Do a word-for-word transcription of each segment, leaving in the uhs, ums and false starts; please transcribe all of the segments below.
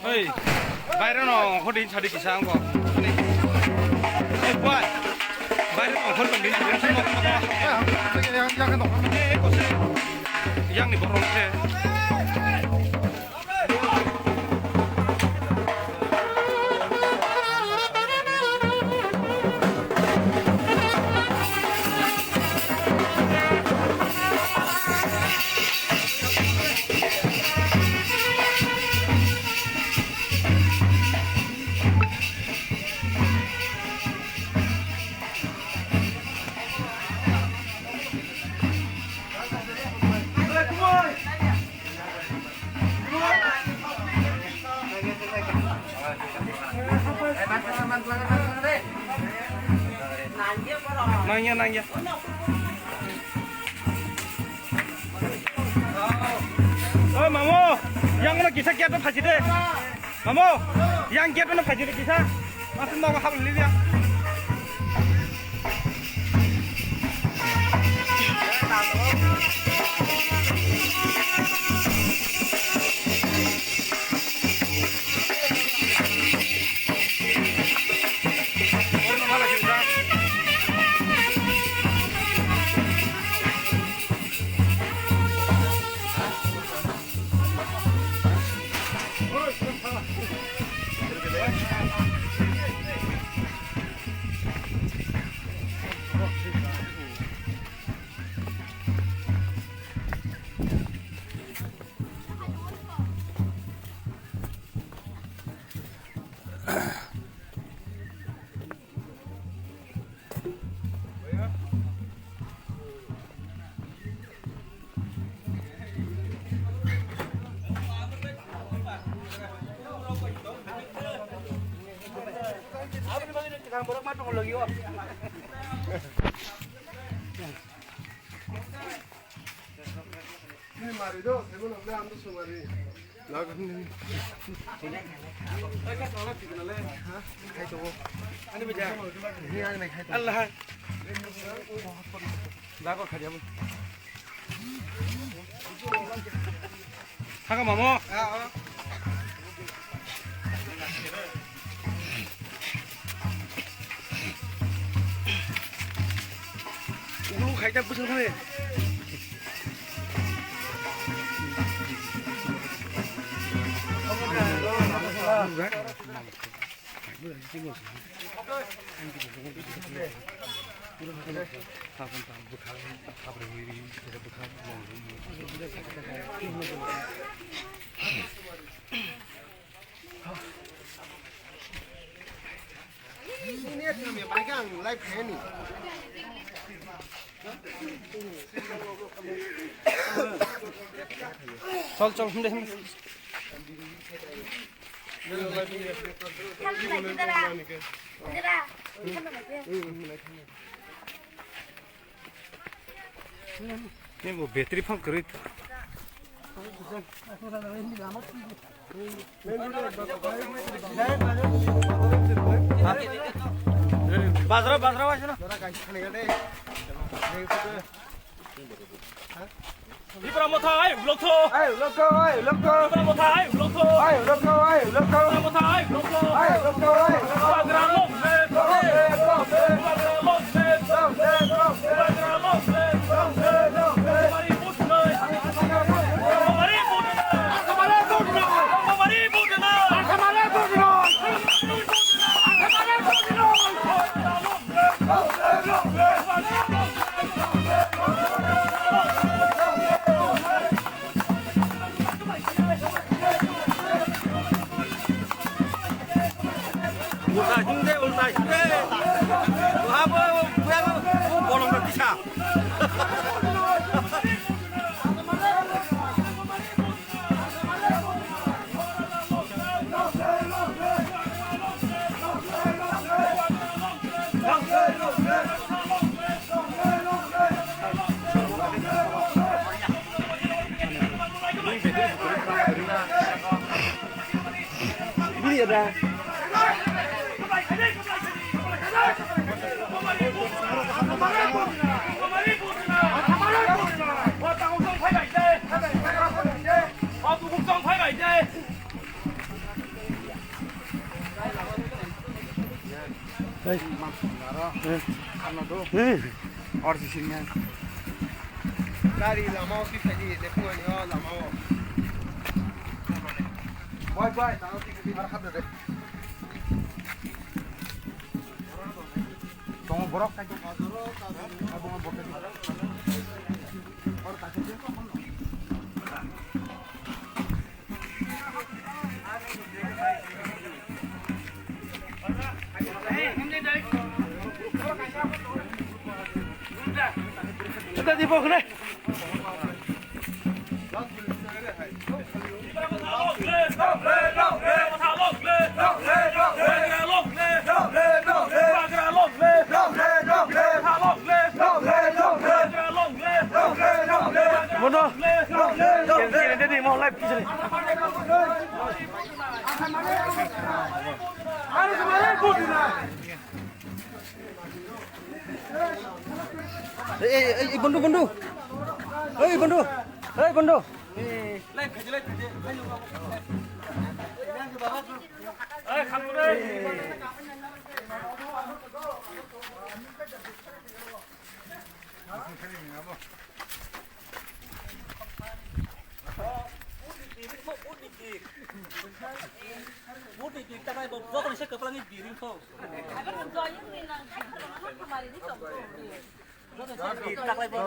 Oi, baire no ongkhor din sadi kisa angko. Ani. Ei, bai. Baire no ongkhor tong din sadi kisa. Yang, yang, yang. Ei, kose. Yang ni borok se. Nangya, nangya. Oi, mamo, yang mana kisa kiat phaji de. Mamo, yang kiat mana phaji de kisa. Masuk mau hap lilia. Mari do, sebo nang le, ang do sumari. Lagan ni. Khai to. Ani baja. Ni ang nai khai to. Allah. Lago khaja mo. Haga mamo. Ah, ah. Ulu khai ta busuk ne. Chol, chol, himde, himde. Ni bo battery phang kwrwi. Bazar, bazar, bazar. Tipra Motha, ai, ulok tho. Ai, ulok tho, ai, ulok tho. Tipra Motha, ai, ulok tho. Ai, ulok tho, ai, ulok tho. Tipra Motha, ai, ulok tho. Ai, ulok tho, ai, ulok tho. Bubagra long live. Long live, long live. Long live, long live. Bubagra long live. Long live, long live. Hamari bujnai. Hamari bujnai. Hamari bujnai. Hamari bujnai. Hamari bujnai. Ulta himde, ulta himde. Wahabo, wahabo, bolong na tisa. Bini ada. Hey. Hey. Or si sini. Gari lama o si sini, lepu ani o lama o. Bye bye, tano si sini, mar khat de. Tong borok kai. Borok kai. Or kai. Bondo. Kene, kene, de, mo live kisa ni. Ei, ei, ei, Bondo, Bondo. Ei, Bondo. Ei, Bondo. Bini tik taklai bo joto ni se kwplangni biring kho. Joto ni se taklai bo.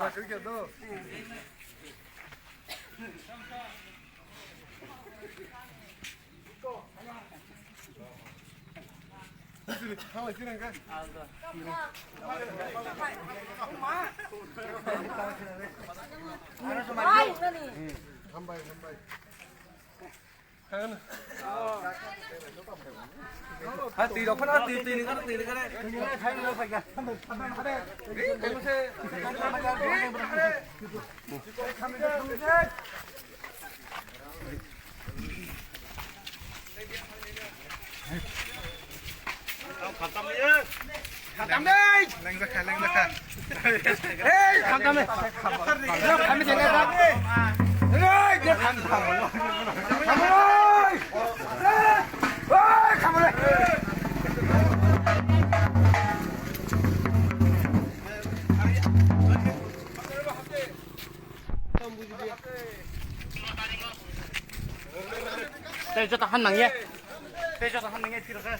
Hambai, hambai. Ha, twi rok phano, twi, twi ni gana, twi ni gana. Khamtam dei! Lengjakha, lengjakha. Ei, khamtam dei. Khamtam dei. Ei, khamtam dei. Khamtam dei. Ei, khamtam dei. Tei joto han nangya. Tei joto han nangya, phiro khe.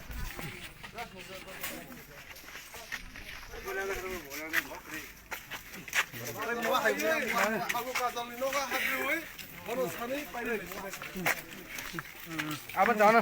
Abo jana.